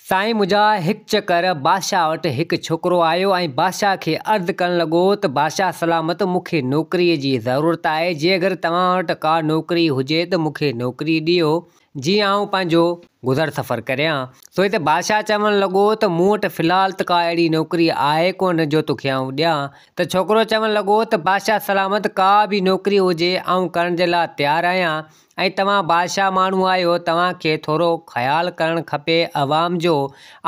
سائين منهنجا هڪ چڪر بادشاهه وٽ هڪ ڇوڪرو آيو ۽ بادشاهه کي عرض ڪرڻ لڳو ته بادشاهه سلامت مون کي نوڪريء جي ضرورت آهي جي اگر توهان وٽ ڪا نوڪري هجي ته مون کي نوڪري ڏيو جيئن آئون پنهنجو گذر سفر ڪريان. سو هتي بادشاهه چوڻ لڳو ته مون وٽ في الحال ته ڪا اهڙي نوڪري آهي ڪونه جو توکي آئون ڏيان ته ڇوڪرو چوڻ لڳو ته بادشاهه سلامت ڪا به نوڪري هجي آئون ڪرڻ جي لاء تيار آهيان ۽ توهان بادشاهه ماڻهو آهيو، توهان کي ٿورو خيال ڪرڻ کپي عوام جو.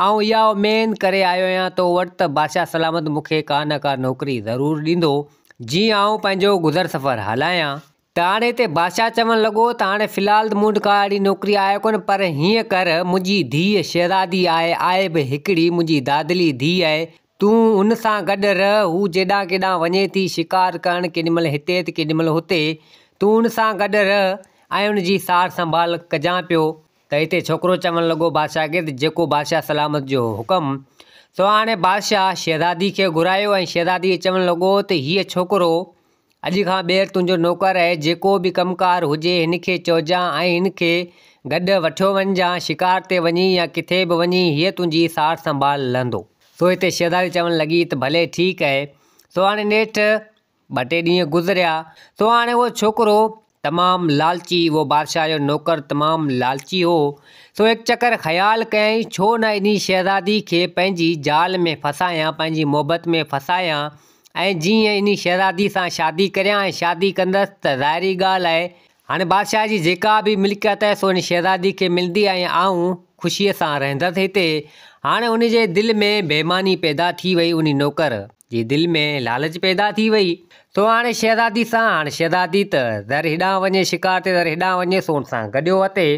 آئون اها اميد ڪري آيو آهيان تو وٽ ته بادشاهه سلامت مون کي ڪا نه ڪا نوڪري ضرور ڏيندو، جيئن آئون پنهنجو گذر سفر هلايان. ته هاڻي هتي بادشاهه چوڻ لڳو ته هاڻي في الحال ته مون وٽ ڪا اهڙي نوڪري آهي ڪونه، پر هيئن ڪر، منهنجي ڌيء شهزادي آهي، آهي به هڪڙي، منهنجي دادلي ڌيء آهي، تون هن سان گڏ رهه، هو جيڏانهن ڪيڏانهن وڃي ٿي شڪار ڪرڻ، ڪيڏي مهل هتي ته ڪيڏي مهل هتي، تون هن سان گڏ رهه ۽ هن جي سار سنڀال ڪجان پيو. ته هتي ڇوڪرو چوڻ لڳو بادشاهه کي ته جيڪو بادشاهه سلامت جو حڪم. سو هاڻي بادشاهه شهزادي کي گهرايو ۽ شهزادي کي چوڻ لڳو ته هيء ڇوڪرو اڄ کان ٻيهر تنهنجو نوڪر آهي، جيڪو به ڪم ڪار هجي هن کي چئجان ۽ هن کي گڏ وٺيو وڃجان، شڪار تي وڃي يا ڪٿي به وڃي هيء تنهنجي سار سنڀال لهندو. سو هتي شهزادي چوڻ لڳي ته ڀلي ٺيڪ آهي. سو هاڻي نيٺ ٻه ٽي ڏينهن گذريا. سو هاڻي اهو ڇوڪرو تمام لالچي، اهو بادشاهه جو نوڪر تمام لالچي هو. سو هڪ چڪر خيال ڪيائين ڇو نه انهي شهزادي کي پنهنجي جال ۾ ڦاسايان، پنهنجي محبت ۾ ڦاسايان ۽ جيئن انهي شهزادي سان شادي ڪريان ۽ شادي ڪندس ته ظاهري ڳالهه آهي هاڻي بادشاهه جي جيڪا به ملڪيت آهي سو ان شهزادي کي ملندي ۽ آئون خوشيء سان رهندس هتي. هاڻي ان جي دل ۾ بيماني پيدا ٿي وئي انهي نوڪر جي دل ۾ لالچ پيدا ٿي وئي سو هاڻي شهزادي سان هاڻي شهزادي ته ذر هيڏانهن وڃي شڪار تي ذر هيڏانهن وڃي سو ان سان گڏيو وتي.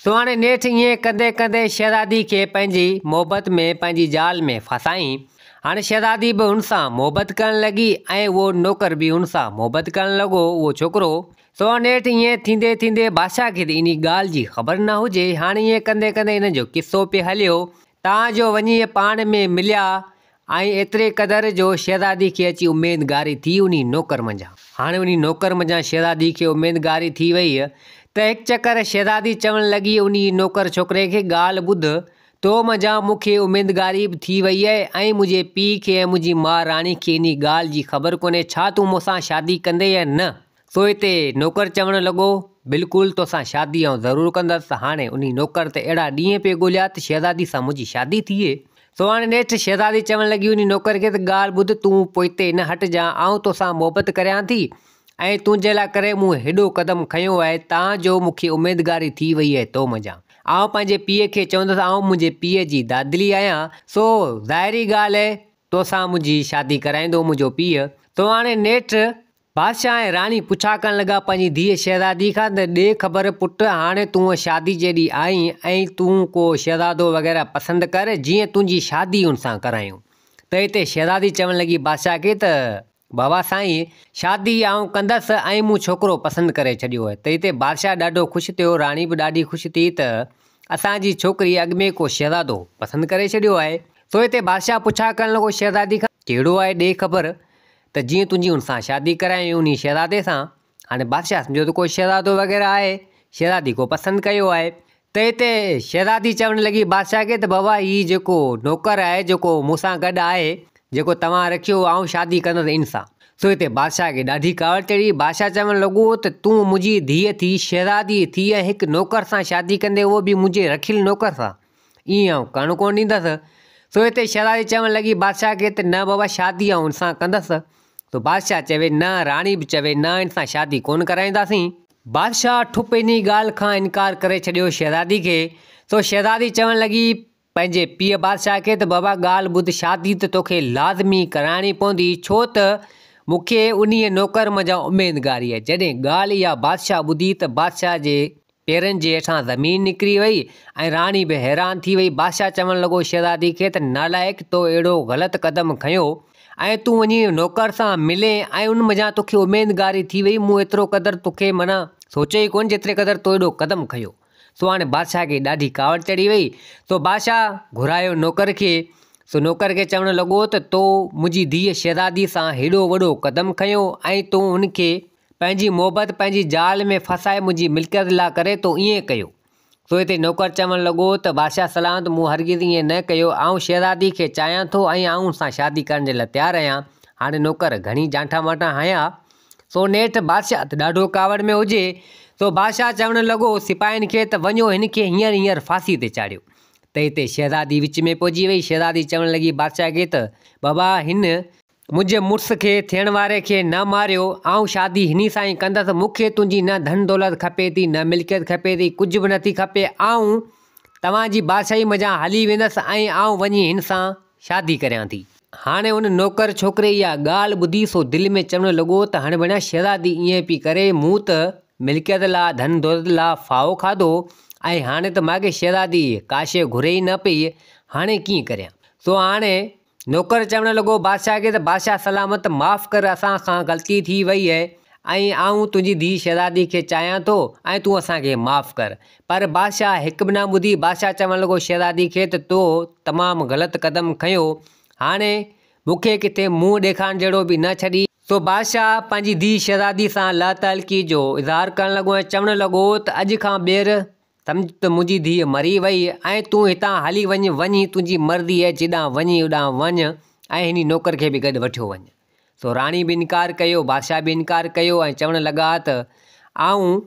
سو هاڻي نيٺ ائين ڪندي ڪندي شهزادي کي پنهنجي محبت ۾ پنهنجي جال ۾ ڦاسائين. هاڻي شهزادي به هن سان محبت ڪرڻ لڳي ۽ اهو نوڪر به هن سان محبت ڪرڻ لڳو اهو ڇوڪرو. سو نيٺ ائين ٿيندي ٿيندي بادشاهه کي ته انهي ڳالهه جي خبر نه هجي. هاڻي ائين ڪندي ڪندي انهن جو قصو پئي هليو، تان جو وڃي پاڻ ۾ مليا ۽ ايتري قدر جو شهزادي کي اچي اميدگاري ٿي انهي نوڪر منجهان. هاڻي انهي نوڪر منجهان شهزادي کي اميدگاري ٿي ويئي ته هڪ چڪر شهزادي چوڻ لڳي انهي نوڪر ڇوڪري کي ڳالهه ٻڌ تو منجهان مون کي اميدگاري به ٿي وئي آهي ۽ منهنجي پيء کي ۽ منهنجي ماء راڻي کي انهي ڳالهه جي خبر ڪونهي، ڇا تون مون سان شادي ڪندين يا نه؟ سو هتي نوڪر چوڻ لڳو، بلڪل توسان شادي آئون ضرور ڪندس. هاڻي انهي نوڪر ته اهڙا ڏينهن پئي ڳوليا ته شهزادي سان منهنجي شادي ٿئي. سو هاڻي نيٺ شهزادي چوڻ لڳي انهي نوڪر کي ته ڳالهه ٻڌ، تون پوئتي نه هٽجان، آئون توسان محبت ڪريان ٿي ۽ تنهنجي لاء ڪري مون هيڏو قدم کنيو آهي، تان جو مون کي اميدگاري ٿي وئي آهي تو منجهان. آئون پنهنجي پيء کي چوندس آئون منهنجي پيء جي دادلي آهيان، سو ظاهري ڳالهه آهي توسان منهنجي شادي ڪرائيندو منهنجو پيء. سو هاڻي نيٺ بادشاهه ۽ راڻي پڇا ڪرڻ لڳا پنهنجي ڌيء شهزادي کان ته ڏي خبر پٽ هاڻي تون شادي جيڏي آهين ۽ تون ڪو شهزادو وغيره پسند ڪر جيئن تنهنجي شادي ان سان ڪرايون. ته هتي شهزادي چوڻ لڳي بادشاهه کي ته. بابا سائين، شادي آئون ڪندس ۽ مون ڇوڪرو پسند ڪري ڇڏيو آهي. ته هتي بادشاهه ڏاڍو خوش ٿيو، راڻي به ڏاڍي خوش ٿي ته اسان جي ڇوڪري اڳ ۾ ڪو شهزادو پسند ڪري ڇڏيو آهي. سو هتي بادشاهه پڇا ڪرڻ لڳو شهزادي کان، ڪهڙو آهي ڏي خبر ته جيئن تنهنجي ان سان شادي ڪرايون انهي شهزادي سان. هاڻي بادشاهه سمجهيو ته ڪو شهزادو وغيره آهي، شهزادي ڪو پسند ڪيو آهي. ته هتي شهزادي چوڻ لڳي بادشاهه کي ته بابا هي جيڪو نوڪر آهي جيڪو مون سان گڏ آهي جيڪو توهان رکيو آئون شادي ڪندس ان سان. سو هتي بادشاهه کي ڏاڍي ڪاوڙ چڙهي. بادشاهه چوڻ لڳو ته تون منهنجي ڌيء ٿي شهزادي ٿي ۽ هڪ نوڪر سان شادي ڪندين اهو به منهنجي رکيل نوڪر سان. ائين آئون ڪرڻ ڪونه ڏيندس. سو هتي شهزادي چوڻ لڳي بادشاهه کي ته نه بابا شادي آئون ان سان ڪندس. سو بادشاهه چوي نه راڻي به چوي نه ان سان شادي ڪونه ڪرائينداسين. بادشاهه ٺپ انهي ڳالهه کان انڪار ڪري ڇڏيو شهزادي کي، سو شهزادي چوڻ لڳي پنهنجي پيء بادشاهه کي ته بابا ڳالهه ٻڌ شادي ته توکي لازمي ڪرائڻي پوندي ڇو ته مون کي انهيء نوڪر منجهان اميدگاري آهي. جڏهن ڳالهه اها بادشاهه ٻڌي ته بادشاهه جي پيرن جي هيٺان زمين نڪري وئي ۽ راڻي به حيران ٿي وئي. بادشاهه چوڻ لڳو شهزادي کي ته نالائق تو اهڙو غلط قدم کنيو ۽ تون وڃي نوڪر سان ملين ۽ ان منجهان توکي اميدگاري ٿي وئي، مون ايترو قدر توکي معنيٰ سوچيو ئي ڪونه جيتري قدر تو ايڏو قدم کنيو. سو هاڻي بادشاهه کي ڏاڍي ڪاوڙ چڙهي وئي. سو بادشاهه گهرايو نوڪر کي. سو نوڪر کي چوڻ لڳو ته تو منهنجي ڌيء شهزادي سان هيڏو وڏو قدم کنيو ۽ تون هن کي پنهنجي محبت پنهنجي جال ۾ ڦاسائي منهنجي ملڪيت لاء ڪري تو ائين ڪيو. سو هتي نوڪر چوڻ لڳو ته بادشاهه سلامت مون هرگز ائين نه ڪيو، آئون شهزادي کي چاهيان ٿو ۽ آئون ان سان شادي ڪرڻ جي لاء تيار آهيان. هاڻي نوڪر گهڻي جانٺا مانٺا هنيا، سو نيٺ بادشاهه ته ڏاڍو ڪاوڙ ۾ هجي، سو بادشاهه چوڻ لڳو سپاهين کي ته وڃو هن کي هينئر هينئر ڦاسي تي چاڙهيو. ته هتي شهزادي وچ ۾ پئجي وئي، شهزادي چوڻ لڳي بادشاهه کي ته بابا هن منهنجي مڙس کي ٿيڻ واري کي نه ماريو، آئون شادي هني سان ئي ڪندس، مون کي تنهنجي نه ڌن دولت کپي ٿي، نه ملڪيت کپي ٿي، ڪجهه به نٿي کپي، آئون توهان جي بادشاهي منجهان هلي ويندس ۽ آئون وڃي هن سان شادي ڪريان ٿي. هاڻي ان نوڪر ڇوڪري اها ڳالهه ٻڌي سو دل ۾ چوڻ لڳو ته هاڻي ڀڻيا شهزادي ائين پئي ڪري، مون ته ملڪيت لاء ڌن دولت لاء ڦاهو کاڌو ۽ هاڻي ته ماڳهين شهزادي ڪا شيء گهري ئي نه پئي، هاڻي ڪيئن ڪريان؟ سو هاڻي نوڪر چوڻ لڳو بادشاهه کي ته بادشاهه سلامت معاف ڪر اسان کان غلطي ٿي وئي اهي ۽ آئون تنهنجي ڌيء شهزادي کي چاهيان ٿو ۽ تون اسان کي معاف ڪر. پر بادشاهه هڪ به نه ٻڌي بادشاهه چوڻ لڳو شهزادي کي ته تو تمام غلط قدم کنيو هاڻي مون کي ڪٿي منهن ڏيکارڻ جهڙو به نه ڇڏي. سو بادشاهه پنهنجي ڌيء شهزادي سان لاتعلقي جو اظهار ڪرڻ لڳو ۽ چوڻ لڳو ته اڄ کان ٻيهر سمجهه ته منهنجي ڌيء مري وئي ۽ تون هتان هلي وڃ، وڃي تنهنجي مرضي اهي جيڏانهن وڃين اوڏانهن وڃ ۽ هني نوڪر کي به گڏ وٺيو وڃ. سو راڻي به انڪار ڪيو، بادشاهه به انڪار ڪيو ۽ چوڻ لڳا ته آئون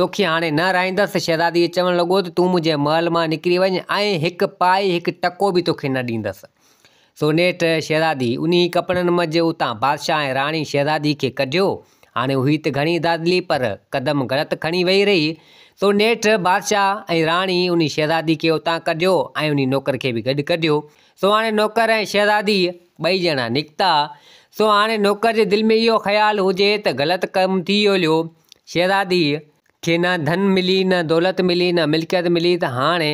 توکي هاڻي نه رهائيندس. شهزاديء چوڻ لڳو ته تون منهنجي محل مان نڪري وڃ ۽ هڪ پائي هڪ ٽڪو به توکي نه ڏيندس. سو نيٺ شهزادي انهي ڪپڙن منجهه اتان بادشاهه ۽ راڻي شهزادي کي ڪڍيو. هاڻي هئي ته گهڻي دادلي پر قدم غلط کڻي ويهي رهي. سو نيٺ بادشاهه ۽ راڻي انهي شهزادي کي اتان ڪڍيو ۽ انهي نوڪر کي به گڏ ڪڍيو. سو هاڻي نوڪر ۽ شهزادي ٻئي ڄڻا نڪتا. سو هاڻي نوڪر جي دل ۾ اهو خيال هجي ته غلط ڪم ٿي هليو. شهزادي کي نه ڌن ملي نه دولت ملي نه ملڪيت ملي ته هاڻي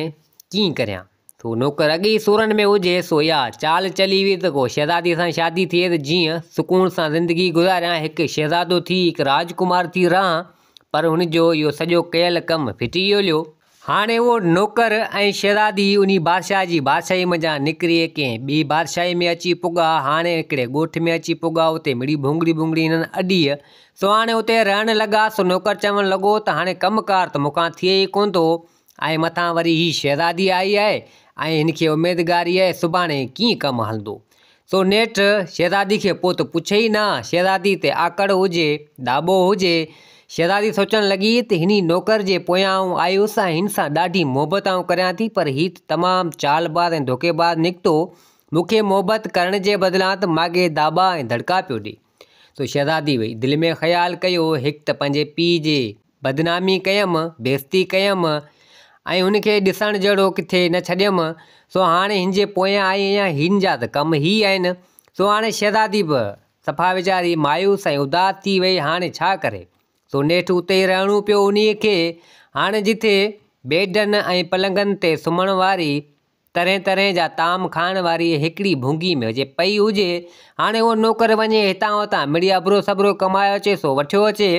ڪيئن ڪريان. سو نوڪر اڳي ئي سورن ۾ هجي، سو اها چال چلي وئي ته ڪو شهزاديء سان شادي ٿئي ته جيئن سڪون سان زندگي گذاريان، هڪ شهزادو ٿي، هڪ راجڪمار ٿي رهان، پر هن جو اهو سڄو ڪيل ڪم ڦٽي هليو. هاڻي اهو نوڪر ۽ شهزادي انهي بادشاهه جي بادشاهي منجهان نڪري ڪنهن ٻي بادشاهي ۾ اچي پڳا. هاڻي هڪڙي ڳوٺ ۾ اچي پڳا، اتي مڙئي ڀونگڙي ڀونگڙي هنن اڏي، سو هاڻي اتي رهڻ لڳا. سو نوڪر چوڻ لڳو ته هاڻي ڪم ڪار ته مون کان ٿئي ئي ڪونه ٿو، ۽ مٿان وري هي شهزادي آئي آهي ۽ هن کي اميدگاري آهي، سڀاڻي ڪيئن ڪم هلندو؟ سو نيٺ شهزادي کي پوء ته پڇي ئي نه، شهزادي تي آڪڙ هجي، داٻو هجي. شهزادي سوچڻ لڳي ته هني نوڪر جي پويان آئون آئي هيس ۽ هن سان ڏاڍي محبت آئون ڪريان ٿي، پر هي ته تمام چالباز ۽ ڌوڪيباز نڪتو، مون کي محبت ڪرڻ جي بدلان ته ماڳهين داٻا ۽ دڙڪا پيو ڏئي. سو شهزادي وئي دل ۾ خيال ڪيو، هڪ ته پنهنجي پيء جي بدنامي ڪيم، بيعزتي ڪيم ۽ هن کي ڏسڻ جهڙو ڪٿي نه ڇڏيم، سو هاڻي هن جي پويان آئي آهيان، هن جا ته ڪم هي آهن. سو هاڻي شهزادي به صفا ويچاري مايوس ۽ اداس ٿي وئي، هاڻي ڇا ڪري؟ سو نيٺ اتي ئي رهڻو پيو انهيء کي. هاڻي جٿي بيڊن ۽ پلنگن تي سمهڻ واري طرحين طرحين جا طعام کائڻ واري هڪڙي ڀونگي ۾ هجي پئي هجي. هاڻي اهو نوڪر وڃي هتان هتان مڙئي ابرو سبرو ڪمايو اچي سو وٺيو اچي.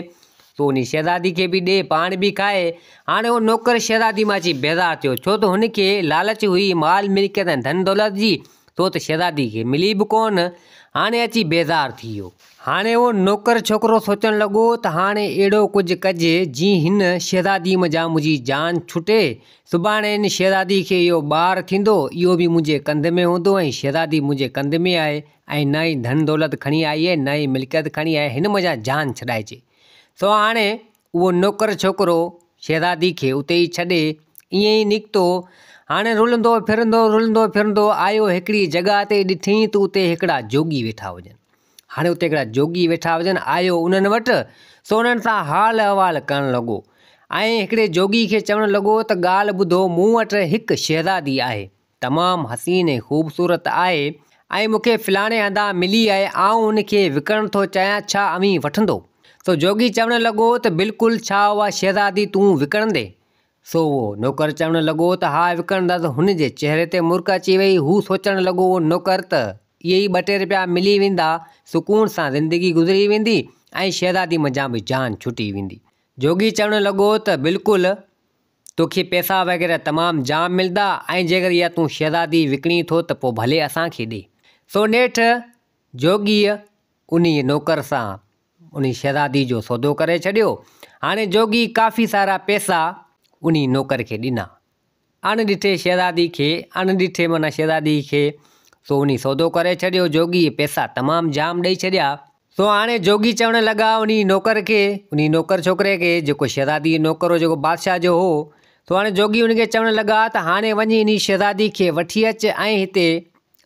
سو انهي شهزادي کي به ڏي پاڻ به کائي. هاڻي اهو نوڪر شهزادي مان اچي بيزار ٿيو ڇو ته هن کي لالچ هئي مال ملڪيت ۽ ڌن دولت جي سو ته شهزادي کي ملي به ڪونه. هاڻي اچي بيزار ٿي ويو. هاڻي اهو نوڪر ڇوڪرو سوچڻ لڳو ته هاڻي اهڙو ڪجهه ڪجي جيئن هن شهزادي منجهان منهنجي جان ڇٽي. سڀاڻي هن شهزادي کي اهو ٻار ٿيندو، اهو به منهنجي ڪنڌ ۾ هوندو ۽ شهزادي منهنجي ڪنڌ ۾ آهي ۽ نه ئي ڌن دولت کڻي آئي آهي نه ئي ملڪيت کڻي آئي، هن منجهان جان ڇڏائجي. سو هاڻي اهو نوڪر ڇوڪرو شهزادي کي اتي ئي ڇڏي ائين ئي نڪتو. هاڻي رلندو ڦرندو رلندو ڦرندو آيو هڪڙي جڳهه تي ڏٺئين ته اتي هڪڙا جوڳي ويٺا هجن. هاڻي اتي هڪڙا جوڳي ويٺا هجن، آيو انهن وٽ، سو انهن سان حال احوال ڪرڻ لڳو ۽ هڪڙي جوڳي کي چوڻ لڳو ته ڳالهه ٻڌو مون وٽ هڪ شهزادي آهي، تمام حسين ۽ خوبصورت آهي ۽ مون کي فلاڻي هنڌان ملي آهي، آئون ان کي وڪڻڻ ٿو چاهيان، ڇا اوهين وٺندو؟ سو جوڳي چوڻ لڳو ته بلڪل، ڇا اها شهزادي تون وڪڻندين؟ سو اهو نوڪر چوڻ لڳو ته ها وڪڻندس، هن جي چهري تي مرڪ اچي وئي، هو سوچڻ لڳو اهو نوڪر ته اهي ئي ٻه ٽي رپيا ملي ويندا، سڪون سان زندگي گذري ويندي ۽ شهزادي منجهان به جان ڇٽي ويندي. جوڳي چوڻ لڳو ته بلڪل، توکي پئسا وغيره تمام جام ملندا ۽ جيڪر اها تون شهزادي وڪڻين ٿو ته پوء ڀلي اسان کي ڏي. سو نيٺ جوڳيء انهيء نوڪر سان انهي شهزادي جو سودو ڪري ڇڏيو. هاڻي جوڳي ڪافي سارا پئسا انهي نوڪر کي ڏنا. اڻ ڏٺي شهزادي کي، اڻ ڏٺي معنيٰ شهزادي کي، سو انهي سودو ڪري ڇڏيو. جوڳيء پئسا تمام جام ڏئي ڇڏيا. سو هاڻي جوڳي چوڻ لڳا انهي نوڪر کي، انهي نوڪر ڇوڪري کي، جيڪو شهزادي جو نوڪر هو، جيڪو بادشاهه جو هو. سو هاڻي جوڳي ان کي چوڻ لڳا ته هاڻي وڃي انهي شهزادي کي وٺي اچ ۽ هتي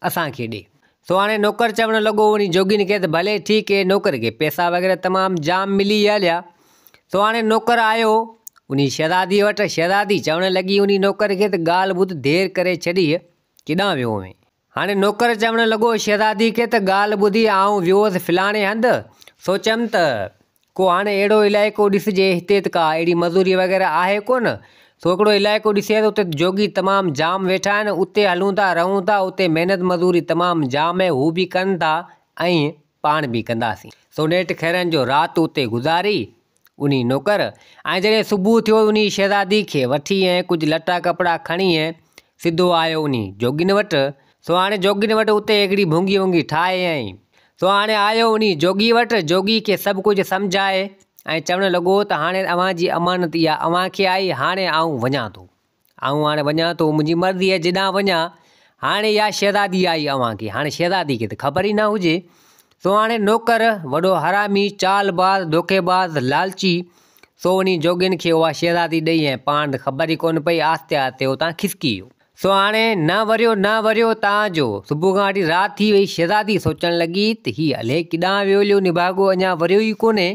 اسان کي ڏي. سو هاڻي نوڪر چوڻ لڳو انهي جوڳين کي ته ڀلي ٺيڪ هي. نوڪر کي پئسا وغيره تمام جام ملي هليا. سو هاڻي نوڪر آيو انهي شهزادي وٽ. شهزادي چوڻ لڳي انهي نوڪر کي ته ڳالهه ٻڌ دير ڪري ڇڏي، ڪيڏانهن ويو هئين؟ هاڻي نوڪر چوڻ لڳو شهزادي کي ته ڳالهه ٻڌي آئون ويو هوس فلاڻي هنڌ، سوچيم ته ڪو هاڻي اهڙو علائقو ڏسجي، هتي ته ڪا اهڙي مزوري وغيره آهي ڪونه، سو هڪڙو علائقو ڏسي آيس، اتي جوڳي تمام جام ويٺا آهن، اتي هلون ٿا رهون ٿا، اتي محنت مزوري تمام جام آهي، هو به ڪن ٿا ۽ پاڻ به ڪنداسين. سو نيٺ خيرن جو رات اتي گذاري انهي نوڪر ۽ جڏهن صبح ٿيو انهي شهزادي کي وٺي ۽ ڪجهه لٽا ڪپڙا کڻي سڌو آيو انهي جوڳين وٽ. سو هاڻي جوڳين وٽ اتي هڪڙي ڀونگي وونگي ٺاهي ۽ سو هاڻي آيو انهي جوڳي وٽ. جوڳي کي سڀ ڪجهه سمجهائي ۽ چوڻ لڳو ته هاڻي اوهان جي امانت اها اوهان کي آئي، هاڻي آئون وڃان ٿو. آئون هاڻي وڃان ٿو، منهنجي مرضي آهي جيڏانهن وڃان. هاڻي اها شهزادي آئي اوهان کي. هاڻي شهزادي کي ته خبر ئي نه هجي. سو هاڻي نوڪر وڏو حرامي، چالباز، دوکيباز، لالچي، سو وڃي جوڳين کي اها شهزادي ڏئي ۽ پاڻ ته خبر ئي ڪونه پئي، آهستي آهستي اتان کسڪي ويو. سو هاڻي نه وريو نه وريو تان جو صبح کان وٺي رات ٿي وئي. شهزادي سوچڻ لڳي ته هي الائي ڪيڏانهن ويو هليو، نڀاڳو اڃا وريو ئي ڪونهي.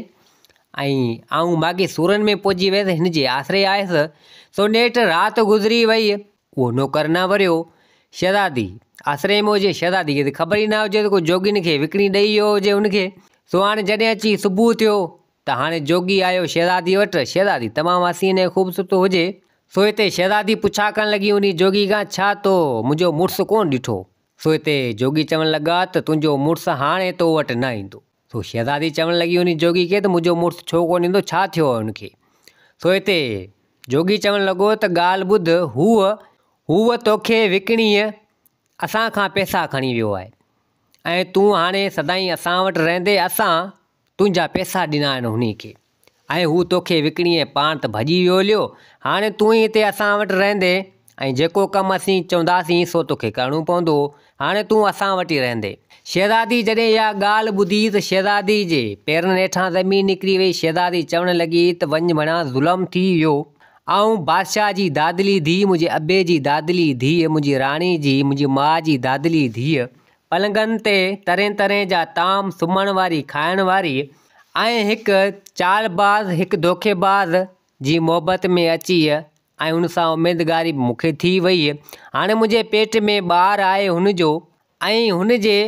۽ آئون ماڳهين سورن ۾ پهچي ويس، هن جي آسري آيس، سو نيٺ رات گذري وئي، اهو نوڪر نه وريو. شهزادي آسري ۾ هجي، شهزادي کي ته خبر ئي نه هجي ته ڪو جوڳين کي وڪڻي ڏئي ويو هجي هن کي. سو هاڻي جڏهن اچي صبح ٿيو ته هاڻي جوڳي آيو شهزادي وٽ. شهزادي تمام حسين ۽ خوبصورت هجي. سو هتي شهزادي پڇا ڪرڻ لڳي انهي جوڳي کان، ڇا تو منهنجو مڙس ڪونه ڏٺو؟ سو هتي جوڳي چوڻ لڳا ته تنهنجو مڙس هاڻي تو وٽ نه ايندو. سو شهزادي چوڻ لڳي انهي جوڳي کي ته منهنجو مڙس ڇو ڪونه ايندو، ڇا ٿيو آهي هن کي؟ سو هتي جوڳي چوڻ لڳو ته ڳالهه ٻڌ، هوء، هوء توکي وڪڻي اسان کان پئسا کڻي ويو آهي ۽ تون هاڻي سدائين اسان وٽ رهندين، اسان تنهنجا پئسا ڏنا آهن هني کي ۽ هو توکي وڪڻي ۽ پاڻ ته ڀڄي ويو هليو، هاڻي تون ئي هتي اسان وٽ رهندين ۽ جيڪو ڪم اسين چونداسين سو توکي ڪرڻو پوندو، هاڻي تون اسان وٽ ئي رهندين. شهزادي جڏهن اها ڳالهه ٻڌي ته شهزادي جي پيرن هيٺان زمين نڪري وئي، شهزادي چوڻ لڳي ته وڃ ڀڻا ظلم ٿي ويو، آئون بادشاهه جي دادلي ڌيء، منهنجي ابي جي دادلي ڌيء، منهنجي راڻي جي، منهنجي ماء جي دادلي ڌيء، پلنگن تي طرحين طرحين جا طعام، سمهڻ واري، کائڻ واري ۽ هڪ چالباز، هڪ دوکيباز جي محبت ۾ اچي ۽ ان سان اميدگاري به مون کي ٿي وئي. هاڻي منهنجي پيٽ ۾ ٻار آهي هن جو ۽ هن جي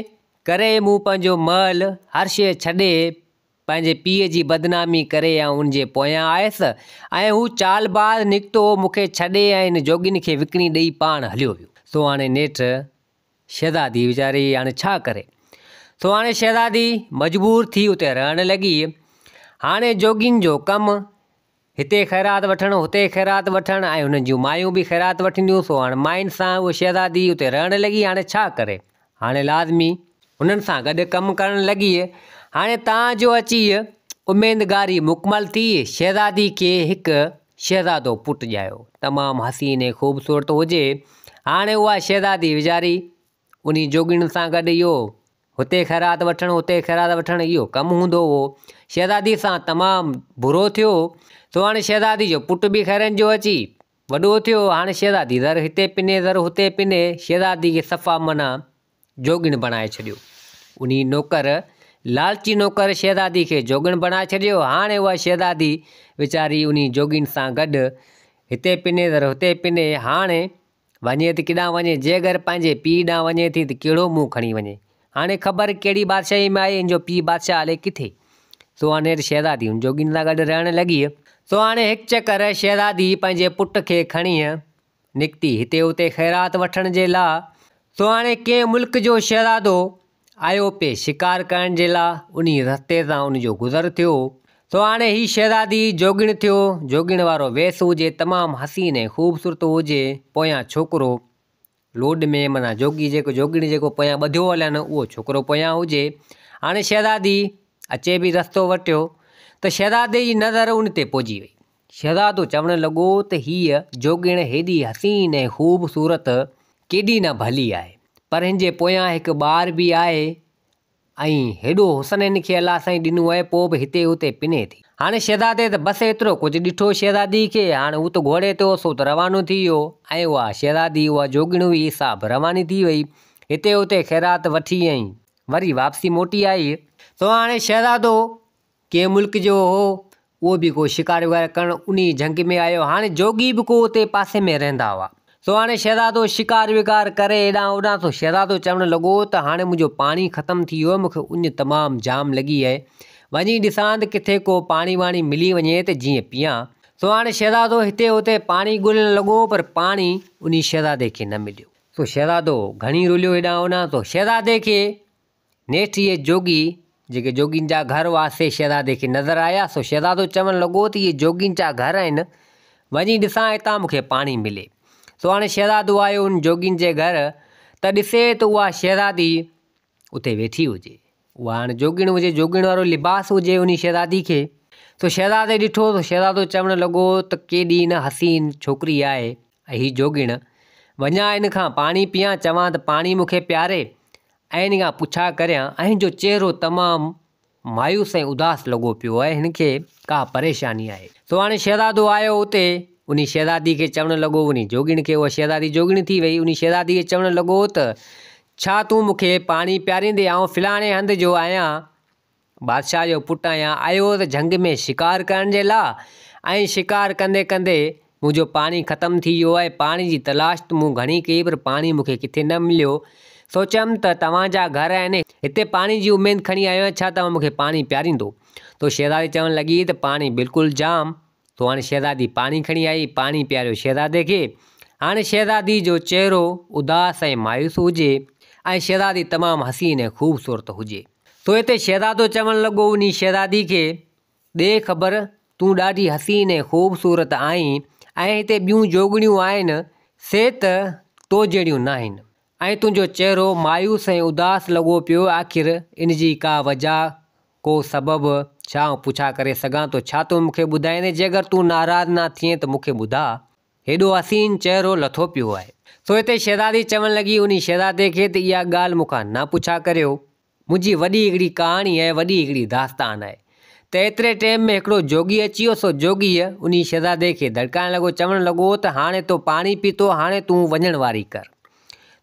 ڪري مون پنهنجو محل، هر شيء ڇڏي پنهنجي پيء جي بدنامي ڪري آئون ان جي پويان آيس ۽ هو چالباز نڪتو، مون کي ڇڏي ۽ هن جوڳين کي وڪڻي ڏئي پاڻ هليو ويو. سو هاڻي نيٺ شهزادي ويچاري هاڻي ڇا ڪري؟ سو هاڻي شهزادي مجبور ٿي اتي رهڻ لڳي. هاڻي جوڳين جو ڪم هتي خيرات وٺڻ هتي خيرات وٺڻ ۽ هنن جون مايون به خيرات وٺنديون سو هاڻي ماين سان اها شهزادي اتي رهڻ لڳي هاڻي ڇا ڪري؟ هاڻي لازمي هنن سان گڏ ڪم ڪرڻ لڳي. هاڻي تان جو اچي اميدگاري مڪمل ٿي. شهزادي کي هڪ شهزادو پٽ ڄايو. تمام حسين ۽ خوبصورت هجي. هاڻي اها شهزادي ويچاري انهي جوڳڻين سان گڏ اهو هتي خيرات وٺڻ هتي خيرات وٺڻ اهو ڪم هوندو هو. شهزادي سان تمام برو ٿيو. سو هاڻي شهزادي جو پٽ به خيرن جو اچي وڏو ٿيو. هاڻي شهزادي ذر هتي پني ذر هتي پني. شهزادي کي صفا معنيٰ جوڳڻ بڻائي ڇڏيو. انهي نوڪر، لالچي نوڪر شهزادي کي جوڳڻ بڻائي ڇڏيو. هاڻي اها شهزادي ويچاري انهي جوڳين سان گڏ هتي پني ته هتي پني. هاڻي وڃي ته ڪيڏانهن وڃي؟ جي اگر پنهنجي پيء ڏانهن وڃي ٿي ته ڪهڙو منهن کڻي وڃي؟ هاڻي خبر ڪهڙي بادشاهي ۾ آهي، هن جو پيء بادشاهه الائي ڪٿي؟ سو هاڻي نيٺ شهزادي ان جوڳين سان گڏ رهڻ لڳي. سو هاڻي هڪ چڪر شهزادي پنهنجي پٽ کي کڻي نڪتي هتي هتي خيرات وٺڻ جي لا. سو هاڻي ڪنهن ملڪ جو شهزادو آيو پئي شڪار ڪرڻ جي لا، انهي رستي تان ان جو گذر ٿيو. سو هاڻي هي شهزادي جوڳڻ ٿيو، جوڳڻ وارو ويس هجي، تمام حسين ۽ خوبصورت هجي، پويان ڇوڪرو لوڏ ۾ معنيٰ جوڳي جيڪو جوڳڻ جيڪو پويان ٻڌيو هلن اهو ڇوڪرو پويان هجي. هاڻي شهزادي اچي به رستو وٽيو ته شهزادي جي نظر ان تي پئجي وئي. شهزادو چوڻ لڳو ته هيء جوڳڻ هيڏي حسين ۽ خوبصورت ڪيڏي نه ڀلي آهي، پر هن جي پويان هڪ ٻار به آهي ۽ هيڏو حسن هن کي الله سائين ڏنو آهي پوء به هتي هتي پني ٿي. هاڻي شهزادي ته بس ايترو ڪجهه ڏٺو شهزادي کي، هاڻي هو ته گهوڙي تي هو سو ته روانو ٿي ويو ۽ اها شهزادي اها جوڳڻ هئي سا به رواني ٿي وئي هتي هتي خيرات وٺي ۽ وري واپسي موٽي آئي. سو هاڻي شهزادو ڪنهن ملڪ جو هو، اهو به ڪو شڪار وغيره ڪرڻ انهيء جهنگ ۾ آيو. هاڻي جوڳي به ڪو اتي پاسي ۾ رهندا هئا. سو هاڻي شهزادو شڪار وغار ڪري هيڏانهن هوڏانهن، سو شهزادو چوڻ لڳو ته هاڻي منهنجو پاڻي ختم ٿي ويو، مون کي اڃ تمام جام لڳي آهي. وڃي ڏسان ته ڪٿي ڪو پاڻي واڻي ملي وڃي ته جيئن پيان. سو هاڻي شهزادو هتي هتي پاڻي ڳولڻ لڳو، پر پاڻي انهي شهزادي کي نه مليو. سو شهزادو گهڻي رليو هيڏانهن هوڏانهن، سو شهزادي کي نيٺ اهي جوڳي، جيڪي جوڳين جا گهر هئا، سي شهزادي کي نظر آيا، سو شهزادو چوڻ لڳو ته اهي جوڳين جا گهر آهن، وڃي ڏسان اتان مون کي پاڻي ملي. سو هاڻي شهزادو آيو ان جوڳين جي گهر ته ڏسي ته اها شهزادي اتي ويٺي هجي. اها هاڻي جوڳڻ هجي، جوڳڻ وارو لباس هجي انهي شهزادي کي. سو شهزادي ڏٺو ته شهزادو چوڻ لڳو ته ڪيڏي نه حسين ڇوڪري آهي ۽ هي جوڳڻ، وڃان ان کان پاڻي پيان، چوان ته پاڻي مون کي پياري. ۽ هن کان پڇا ڪريان ۽ هن جو چهرو تمام مايوس ۽ اداس لڳو پيو آهي، هن کي ڪا پريشاني آهي. سو هاڻي شهزادو آيو اتي، انهي شهزادي کي چوڻ لڳو، انهي جوڳڻ کي، اها شهزادي جوڳڻ ٿي وئي، انهي شهزادي کي چوڻ لڳو ته ڇا تون مون کي پاڻي پياريندين، آئون فلاڻي هنڌ جو آهيان، بادشاهه جو پٽ آهيان، آيو هوس جهنگ ۾ شڪار ڪرڻ جي لا ۽ شڪار ڪندي ڪندي منهنجو پاڻي ختم ٿي ويو آهي، پاڻي جي تلاش ته مون گهڻي ڪئي پر پاڻي مون کي ڪٿي نه مليو، سوچيم ته توهان جا گهر آهن، هتي پاڻي جي اميد کڻي آيو آهيان، ڇا توهان مون کي پاڻي پياريندو؟ تو شهزادي چوڻ لڳي ته پاڻي بلڪل جام، تو هاڻي شهزادي پاڻي کڻي آئي، پاڻي پياريو شهزادي کي، هاڻي شهزادي جو چهرو اداس ۽ مايوس هجي ۽ شهزادي تمام حسين ۽ خوبصورت هجي. سو هتي شهزادو چوڻ لڳو انهي شهزادي کي، ڏي خبر، تون ڏاڍي حسين ۽ خوبصورت آهين ۽ هتي ٻيون جوڳڻيون آهن، سي ته تو جهڙيون ناهن ۽ تنهنجو چهرو مايوس ۽ اداس لڳو پيو آخر ان جي ڪا وجه، ڪو سبب، ڇا آئون پڇا ڪري سگهان ٿو؟ ڇا تون مون کي ٻڌائيندين؟ جيڪر تون ناراض نه ٿئين ته مون کي ٻڌاء. هيڏو حسين چهرو لٿو پيو آهي. سو هتي شهزادي چوڻ لڳي انهي شهزادي کي ته اها ڳالهه مون کان نه پڇا ڪريو. منهنجي وڏي هڪڙي ڪهاڻي آهي، وڏي هڪڙي داستان آهي. ته ايتري ٽيم ۾ هڪڙو جوڳي اچي ويو، سو جوڳيء انهي شهزادي کي دڙڪائڻ لڳو، چوڻ لڳو ته هاڻي تو پاڻي پيتو، هاڻي تون وڃڻ واري ڪر.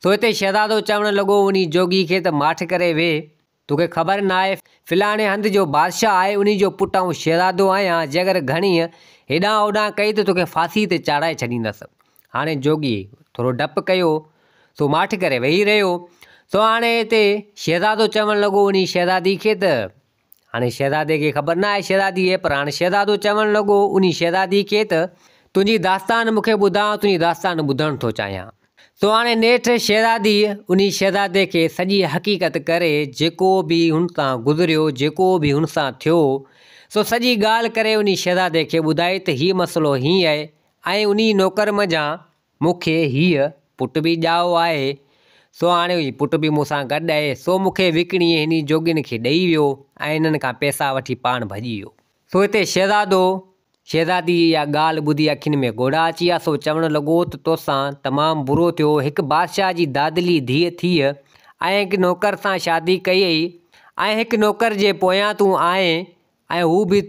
سو هتي شهزادو چوڻ لڳو انهي جوڳي کي ته ماٺ ڪري ويهه. توکي خبر ناهي، فلاڻي هنڌ جو بادشاهه آهي، انهي جو پٽ آئون شهزادو آهيان، جيڪر گهڻيء هيڏانهن هوڏانهن ڪئي ته توکي ڦاسيء تي چاڙهائي ڇڏيندس. هاڻي جوڳي ٿورو ڊپ ڪيو، سو ماٺ ڪري ويهي رهيو. سو هاڻي هتي شهزادو چوڻ لڳو انهي شهزادي کي ته، هاڻي شهزادي کي خبر ناهي شهزادي آهي، پر هاڻي شهزادو چوڻ لڳو انهي شهزادي کي ته، تنهنجي داستان مون کي ٻڌاء، آئون تنهنجي داستان ٻڌڻ ٿو چاهيان. سو هاڻي نيٺ شهزاديء انهي شهزادي کي سڄي حقيقت ڪري جيڪو به هن سان گذريو، جيڪو به هن سان ٿيو، سو سڄي ڳالهه ڪري انهي شهزادي کي ٻڌائي ته هي مسئلو هيئن آهي ۽ انهي نوڪر منجهان مون کي هيء پٽ به ڄائو آهي، سو هاڻي هي پٽ به مون سان گڏ آهي، سو مون کي وڪڻي هني جوڳين کي ڏئي ويو ۽ هنن کان پئسا وٺي پاڻ ڀڄي ويو. سو هتي شهزادو شهزادي جي اها ڳالهه ٻڌي اکين ۾ ڳوڙها اچي ويا، سو چوڻ لڳو ته توسان تمام برو ٿيو، هڪ بادشاهه جي دادلي ڌيء ٿيء ۽ هڪ نوڪر سان شادي ڪيئي ۽ هڪ نوڪر جي پويان تون آئين ۽ هو به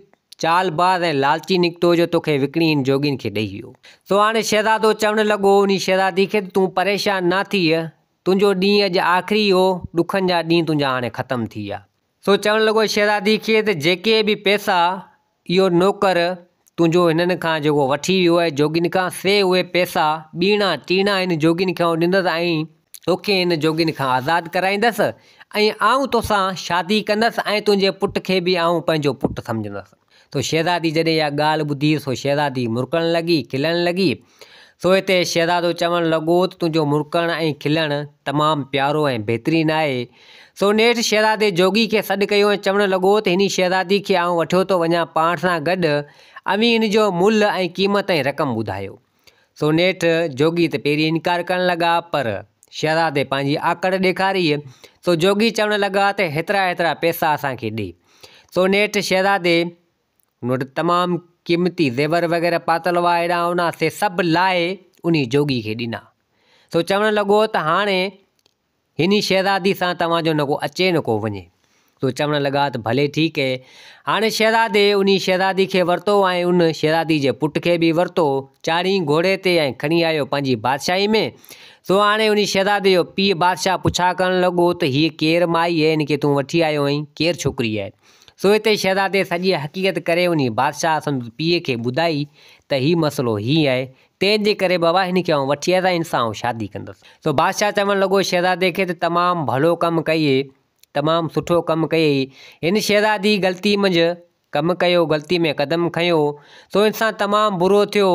چالباز ۽ لالچي نڪتو جو توکي وڪڻي هن جوڳين کي ڏئي ويو. سو هاڻي شهزادو چوڻ لڳو انهي شهزادي کي ته تون پريشان نه ٿيء، تنهنجو ڏينهن اڄ آخري هو، ڏکن جا ڏينهن تنهنجا هاڻي ختم ٿي ويا. سو چوڻ لڳو شهزادي کي ته جيڪي به پئسا اهو نوڪر تنهنجو هنن کان جيڪو وٺي ويو آهي جوڳين کان، سي اهي پئسا ٻيڻا ٽيڻا هن جوڳين کي آئون ڏيندس ۽ توکي هن جوڳين کان آزاد ڪرائيندس ۽ آئون توسان شادي ڪندس ۽ تنهنجي پٽ کي به آئون پنهنجو پٽ سمجهندس. سو شهزادي جڏهن اها ڳالهه ٻڌي سو شهزادي مرڪڻ لڳي، کلڻ لڳي. سو هتي شهزادو چوڻ لڳو ته تنهنجو مرڪڻ ۽ کلڻ تمام پيارو ۽ بهترين آهي. سو نيٺ شهزادي جوڳي کي سڏ ڪيو ۽ چوڻ لڳو ته هني شهزادي کي آئون وٺيو ٿو وڃان پاڻ سان گڏ، اوهين هن جو ملهه ۽ قيمت ۽ رقم ٻڌايو. سو نيٺ جوڳي ته پهرين انڪار ڪرڻ لڳا پر شهزادي پنهنجي آڪڙ ڏيکاري. سو جوڳي چوڻ لڳا ته هيترا هيترا پئسا اسان کي ڏي. سو نيٺ شهزادي هن وٽ تمام قيمتي زيور وغيره پاتل هئا هيڏانهن هوڏانهن سي سڀ لاهي انهي جوڳي کي ڏنا. سو چوڻ لڳو ته هاڻي هن شهزادي سان توهان جو نه ڪو اچي نه ڪو وڃي. سو چوڻ لڳا ته ڀلي ٺيڪ اهي. هاڻي شهزادي انهي شهزادي کي ورتو ۽ ان شهزادي جي پٽ کي به ورتو، چاڙهي گهوڙي تي ۽ کڻي آيو پنهنجي بادشاهي ۾. سو هاڻي انهي شهزادي جو پيء بادشاهه پڇا ڪرڻ لڳو ته هيء ڪير مائي اهي، هن کي تون وٺي آيو آهين، ڪير ڇوڪري آهي؟ سو هتي شهزادي سڄي حقيقت ڪري انهي بادشاهه سندس پيء کي ٻڌائي ته هي مسئلو هيئن آهي، تنهن جي ڪري بابا هن کي آئون وٺي آيس ۽ هن سان آئون شادي ڪندس. سو بادشاهه چوڻ لڳو شهزادي کي ته تمام ڀلو ڪم ڪيئي، تمام سٺو ڪم ڪيئي. هن شهزادي غلطي منجهه ڪم ڪيو، غلطي ۾ قدم کنيو، سو هن سان تمام برو ٿيو،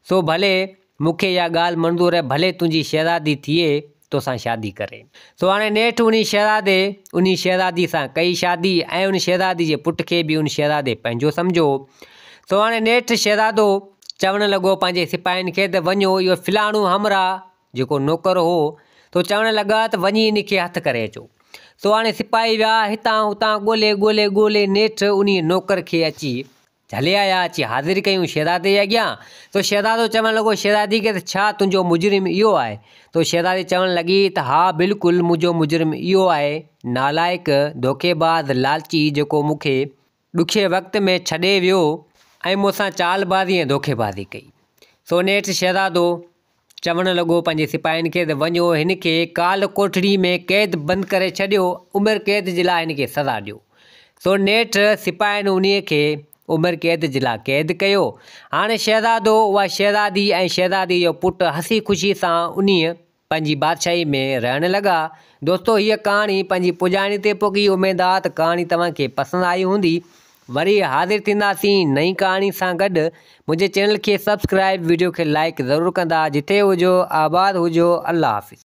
سو ڀلي مون کي اها ڳالهه منظور آهي، ڀلي تنهنجي شهزادي ٿئي، توسان شادي ڪري. سو هاڻي نيٺ انهي شهزادي انهي شهزادي سان ڪئي شادي ۽ ان شهزادي جي پٽ کي به ان شهزادي پنهنجو سمجهيو. سو هاڻي نيٺ شهزادو چوڻ لڳو پنهنجي سپاهين کي ته وڃو اهو فلاڻو همراهه جيڪو نوڪر هو سو چوڻ لڳا ته وڃي ان کي هٿ ڪري اچو. سو هاڻي سپاهي ويا هتان هتان ڳولي ڳولي ڳولي نيٺ انهي نوڪر کي اچي جهلي آيا، اچي حاضر ڪيون شهزادي جي اڳيان. سو شهزادو چوڻ لڳو شهزادي کي ته ڇا تنهنجو مجرم اهو آهي؟ سو شهزادي چوڻ لڳي ته ها بلڪل منهنجو مجرم اهو آهي، نالائق، ڌوڪيباز، لالچي جيڪو مون کي ڏکئي وقت ۾ ڇڏي ويو ۽ مون سان چالبازي ۽ ڌوڪيبازي ڪئي. سو نيٺ شهزادو چوڻ لڳو پنهنجي سپاهين کي ته وڃو هن کي ڪال ڪوٺڙي ۾ قيد بند ڪري ڇڏيو، عمر قيد جي لاء هن کي سزا ڏيو. سو نيٺ سپاهين انهيء کي عمر قيد جي لاء قيد ڪيو. هاڻي شهزادو، اها شهزادي ۽ شهزادي جو پٽ هسي خوشي سان انهيء پنهنجي بادشاهي ۾ رهڻ لڳا. دوستو هيء ڪهاڻي پنهنجي پڄاڻي تي پڳي اميد آ ته ڪهاڻي توهان کي پسند آئي هوندي. وري حاضر ٿينداسين نئين ڪهاڻي سان گڏ. منهنجي چينل کي سبسڪرائيب وڊيو کي لائيڪ ضرور ڪندا. جتي هجو آباد هجو الله حافظ.